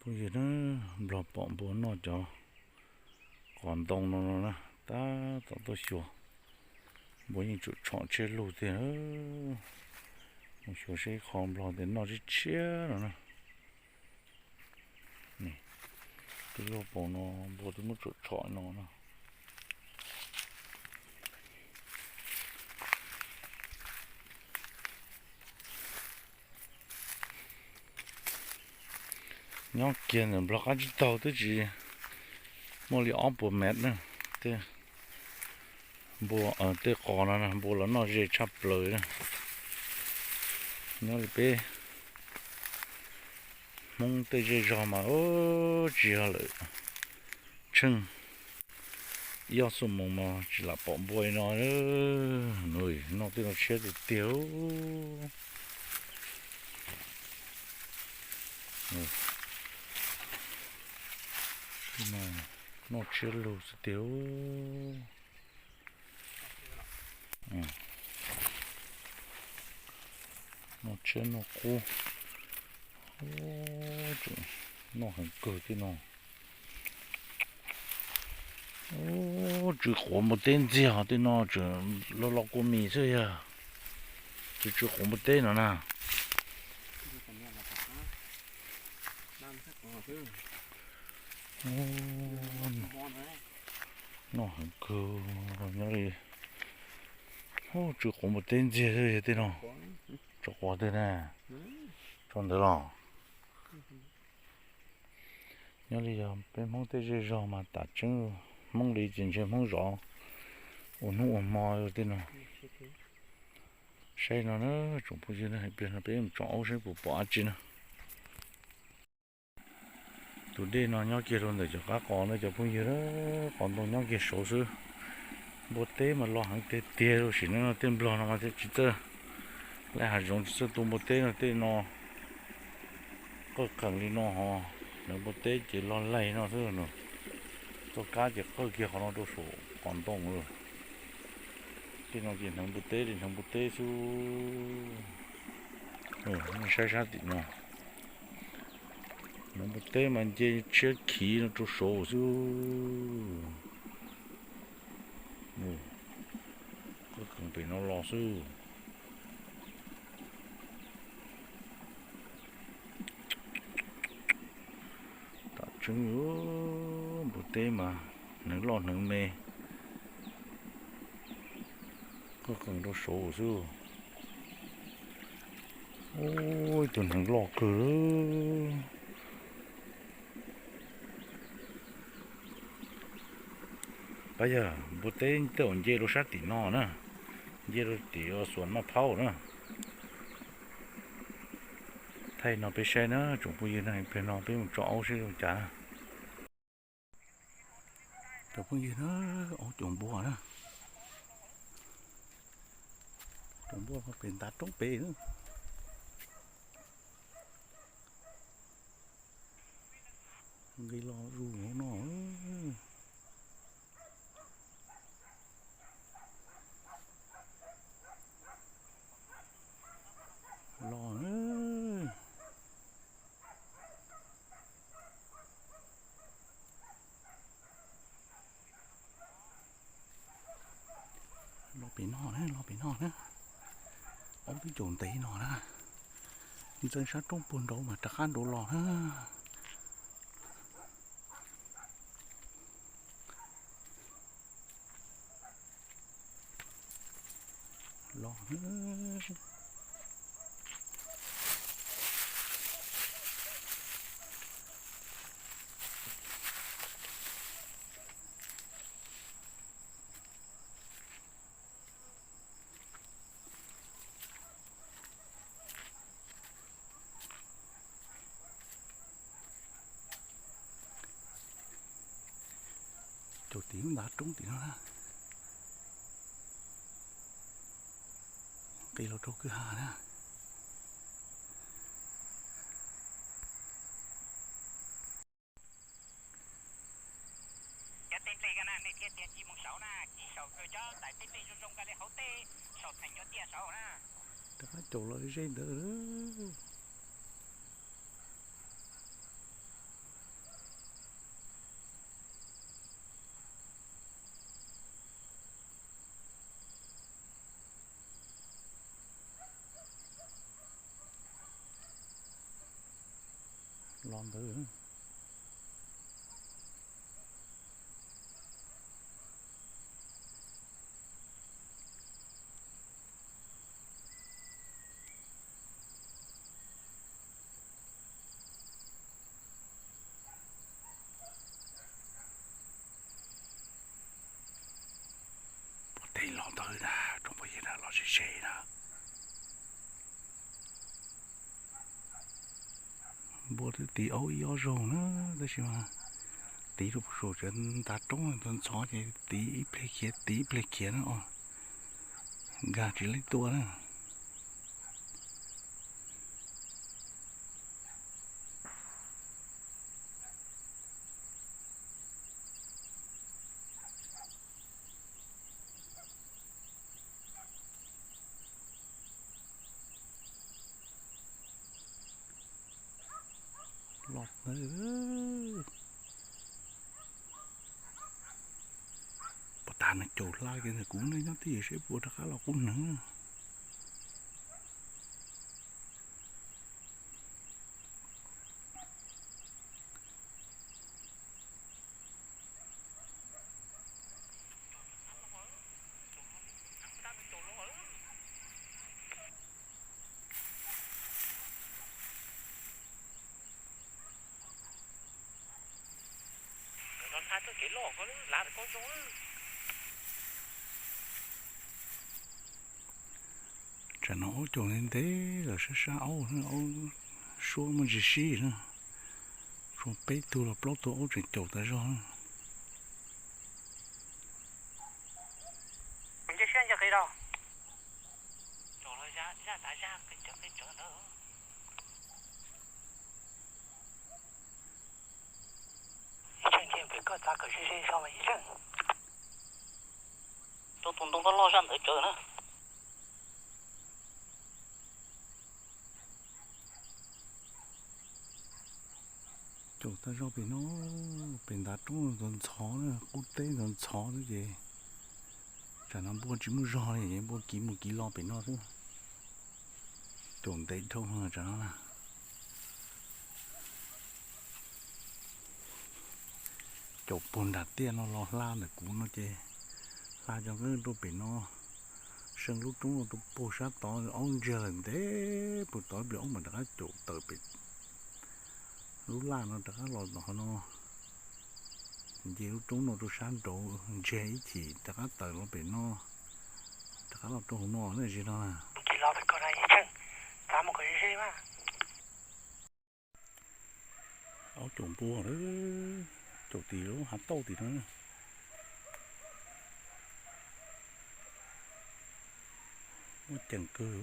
Phooj ywg na, nplog pom npua noj cov qos ntoo no no na, tab tom tuaj xyuas. Npua yeej tsuam tshom tshiab lug tiag. Mus xyuas saib ib qho nplog tias noj tshiab tshiab no na. Twb luaj paus no, npua twb muab tsuam tshom no na. Nyob kiag ntawm nplog qab tsib taug twb tsis muaj li ob puas mev na. Tej npua, tej qos no npua los noj ze tshaj plaws na. Nyob li peb Hmoob tej zej zog mas tsis yog lawm, tsheej ib ob xuab moos mas tsis lam pom npua li no. Noj tej no tshiab tiag tiag. Noj tshiab lug xwb tiag. Noj tshiab noj qub, noj heev kawg tej no. Tsw quav npua teb ntxiag tej no, tsw los los kua mis xwb yog, tsw tsw quav npua teb no na. Noj heev kawg, nyob li tsw quav npua teb ntxiag xwb yog tej no. Tso quav twg na, tso ntawd los. Nyob li yog peb Hmoob tej zej zog mas tam tseeb, Hmoob li ces ntshe Hmoob zov ua hnub ua hmo tej no. Saib no na, tsoom phooj ywg na, pliag no peb mus tsom aub saib puas pom dab tsi na. Tus dej no nyob kiag rau ntawm cov qab qos na cov phooj ywg, qos ntoo nyob kiag saud xwb. Npua teb mas los heev tiag tiag, sim neej no tej nplog no mas thiaj tsis txawj laij hav zoov tsis txawj tu npua teb no, tej no qawj qees li no ho. Hneev npua teb ces los laig no xwb no. Txoj kab ces qawj kiag qhov no rau saum qos ntoo lawm. Tej no ces hneev npua teb li hneev npua teb xwb. Nej saib sab tim no, hneev npua teb mas nce tshiab khiv no rau saud xwb. Qawj qees pem no los xwb. Tam tseeb npua teb mas hneev loj hneev me, qawj qees rau saud xwb. Ub, ib tug hneev loj kawg. Pab yawg, npua teb tej zaum nce rau sab tim no na, nce rau tim xuas maj phaub na. Thaij no peb saib na tsoom phooj ywg na, pliag no peb mus tso aub saib zoo cas na. Cov phooj ywg na, aub caum npua na. Caum npua pem ntav roob pem na. Nqis los zus hauv no. Los, los pem no na, los pem no na. Aub twb caum ntev no na. Ntxeev sab roob puag nraud mas rov qab nraud los na. Los, caum tim ntav roob tim no na. Nqis los rau kwj ha na. Cov tej nplej ko na nej thiaj tias nce mus saud na, ci saum cov tais tej nplej zoo zoo nkaus li hauv tej saum theem cov tiaj saud na. Rov qab caum los ze ntawd. Los ntawd. Pov teg los ntawd na, tsoom phooj ywg na, los ze ze na. Npua twb tiv aub ib ob zaug na, tab sis mas tiv rau puag saum tsev ntav roob ntxhov ntxhov ces tiv ib pliag khiav tiv ib pliag khiav na os, nkag tsis leej tua na. Los ntawd. Puas tas nws caum hla kiag ntawm kuv ne, nyob twj ywm seb puas rov qab los qub hneev. Tsam no aub caum ntev ntev lawm, sab sab aub, aub suab muaj ntsis sib na. Tshuav peb tug los plaub tug aub tseem caum tas zog. Ib tseem cia pem koj txav kom ze ze zog mas ib tseem. Rau tus ntoo loj loj zaj ntawd tsawv na. Caum tag zog pem no, pem ntav roob ntxhov ntxhov na, qub teb ntxhov ntxhov xwb ces tsam no npua tsis muaj zog li, npua kiv mus kiv los pem no xwb. Caum ntev dhau tsam no na. Caum puag nram tiaj no los hla ntawm kuv no ces hla cov nqeeb rau pem no, seej lub roob no rau puag sab tod, aub ntsiag lawm ntev puag tod, ib pliag aub mam rov qab caum tawm pem lub laj no rov qab los tom qhov no. Nce lub roob no rau sab nraud ntsiag ib chim rov qab tawm los pem no, rov qab los rau hauv no na, zig no na. Aub caum npua, caum tim lub hav tauj tim no. Muaj ceem kawg.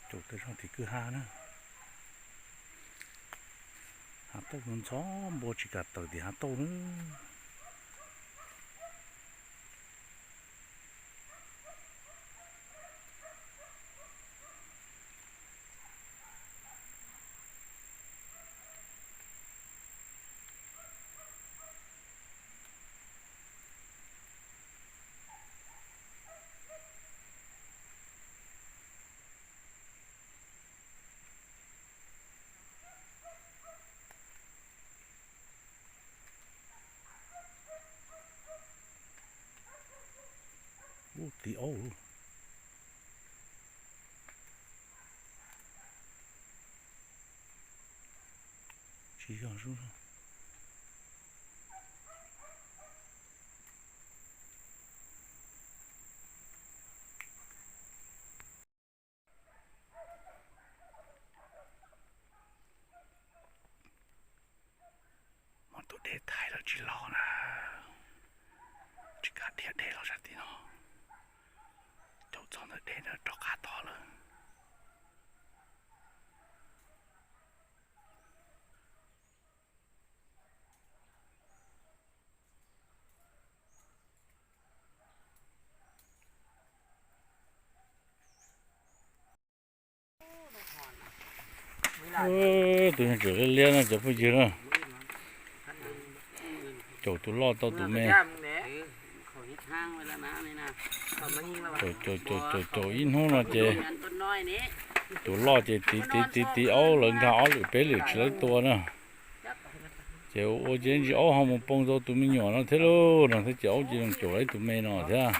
Caum tag zog tim kwj ha na. Hav tauj ntxhov, npua tsis kam tawm tim hav tauj na. Ub, tiv aub. Tsis yog. Muab tus dej thaiv los tsis los na. Tsis kam dhia dej los sab tim no. Caum txog ntawm dej ntawd rov qab tod lawm. Tus tseem liab liab no cov phooj ywg na. Caum tus loj tau tus me. Caum caum caum caum caum ib hnub no ces tus loj ces tiv tiv tiv tiv aub lawv nkag ob lwm peb lwm tsis lawv tua na. Ces ua ua ces ntsis aub ho mus poob tau tus me nyuam no thiab lauj no thiab ces aub ces zoo caum lawv tus me no thiab.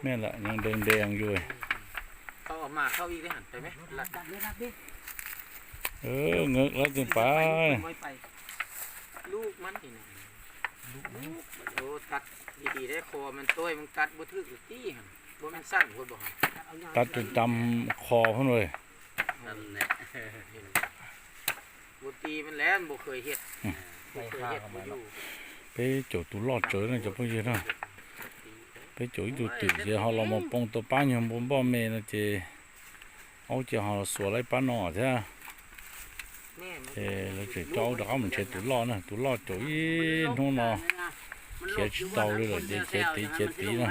Me lawm nyob ntev ntev yus. Ngawm lawv tus pas. Tab tus tam qho hov no. Peb caum tus loj tsawv no cov phooj ywg na. Peb caum ib tug twm ces ho los mus poob tau pab nyuag npua npoj me no ces aub ces ho xuas lawv pab no thiab. Ces lawv tseem coj aub rov qab mus nrhiav tus loj na, tus loj caum ib hnub no khiav tsis tau li lawm ces khiav tiv khiav tiv na.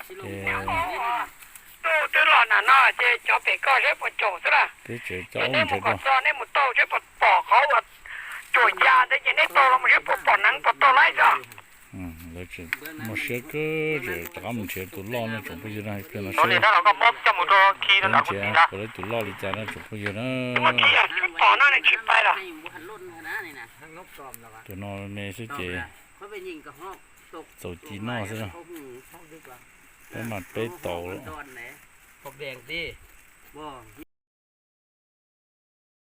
Ces tus twb los na no ces cov pem koj seb puas caum xwb na. Peb tseem coj aub mus nrhiav dua. Nej mus tau seb puas pom qhov uas cuam ya ntawd ces nej tau los mus seb puas pom neev puas tau laib xwb. Lawv tseem muaj siab kawg ces rov qab mus nrhiav tus loj no tsoom phooj ywg na, ib pliag no seb. Nrhiav puas lawv tus loj li cas no tsoom phooj ywg na. Tus no me xwb ces txaus ci noj xwb na. Peb mas peb tau lawm.